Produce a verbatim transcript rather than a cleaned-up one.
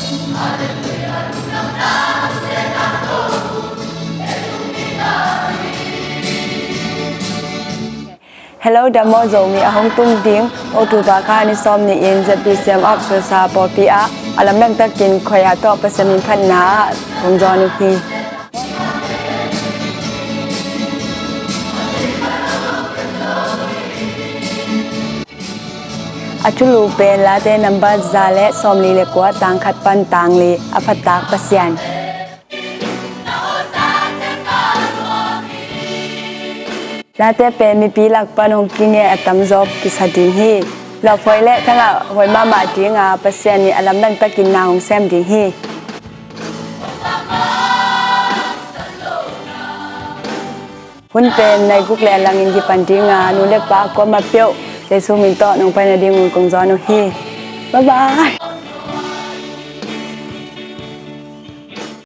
Hello, Damo Zomi a hong tung ding October kha ni sawm ni-in Z B C M Ox Tulsa pawlpi ah a lamdang takin khuai ah tawh Pasian min phatna ah kong zawn uh hi. A thulu pen Late nambat za le sawmli le kua tang khat pan tang li, a phatak Pasian. Late pen mipi lak pan hong kinge a tamzaw kisa ding hi. Lawphuai le thangah huai mahmah dinga Pasian nih a lamdang takin na hong sem ding hi. Hun pen nai guk le a langin kipan dinga nu le pa kuamah peuh Jesu min tawh nong pai nading un kong zawn uh hi. Bye bye.